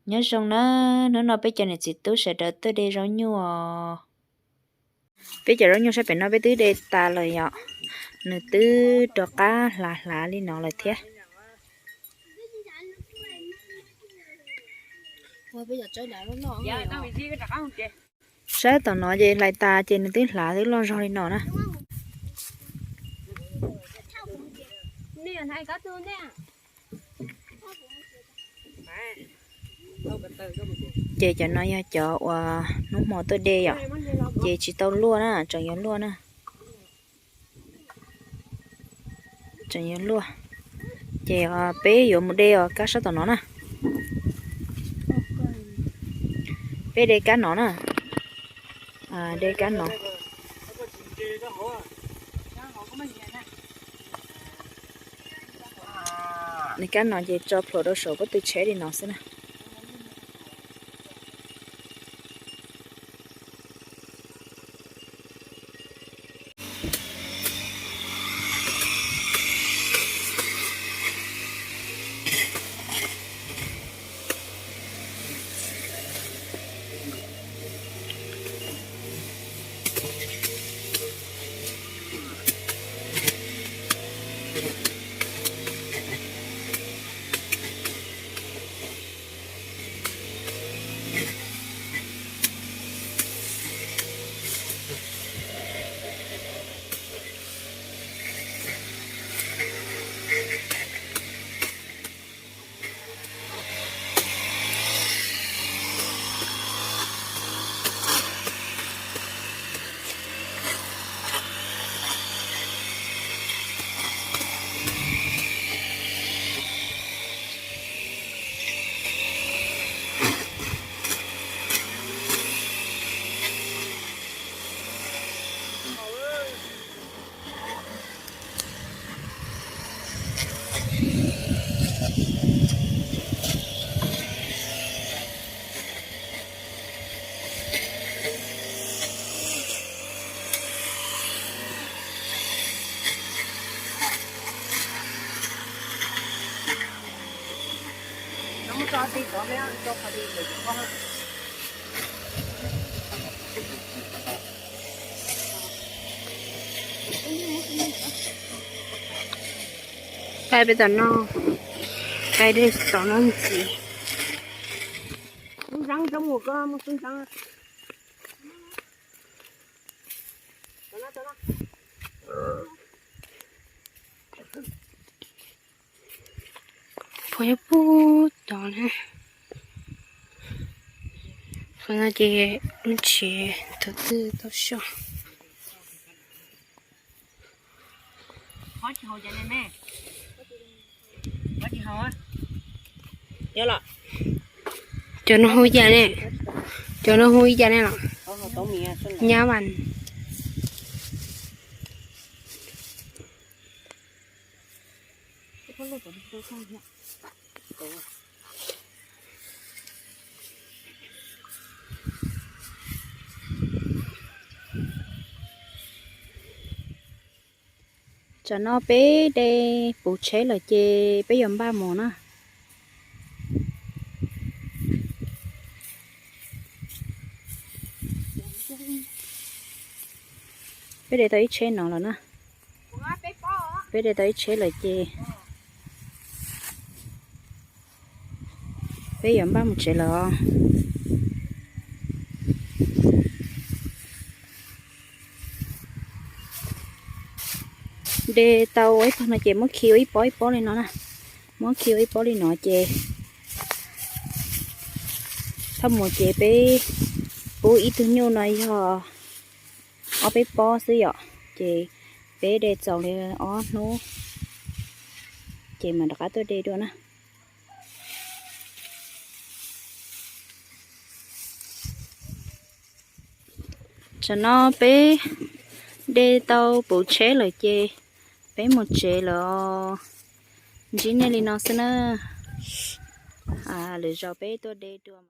Nyob zoo na, hnub no peb cov niam txiv tub sawv daws tuaj de zaub nyuj os. Peb cov zaub nyuj sab pem no peb twb de tas lawm yom, nws twb rov qab hlav hlav li no lawm thiab. Sab tom no ces hlais tas ces nws twb hlav twb loj zog li no na. Ces cov no yog cov uas hnub hmo tuaj de yom, ces tsis tau luaj na, tseem yuav luaj na. Tseem yuav luaj. Ces peb yuav mus de os kab sab tom no na. Peb de kab no na. De kab no. Nws kab no ces tso plhuav rau saum pob tw tsheb li no xwb na. Qaij peb tom no, qaij dej tom no ntxiv. Puas yog pub tod na. Qhov no ces lub tsev tus twj tau soj. Cov no hu ib yam ne, cov no hu ib yam ne los? Nyab vas. Tsam no peb de puv tsheb lawm ces peb yuav npaj mus na. Peb de tau ib tsheb no lawm na. Peb de tau ib tsheb lawm ces peb yuav npaj mus tsev lawm. De tau ib pob no ces muab khi ua ib pob ib pob li no na. Muab khi ua ib pob li no ces thauj mus ces peb pub ib tug nyuj no yog ob peb pob xwb yom. Ces peb de txaus li ob hnub ces mam rov qab tuaj de dua na. Tsam no peb de tau puv tsheb lawm ces peb mus tsev lawm os. Ntsib nej li no xwb na. Lwm zaus peb tuaj de dua.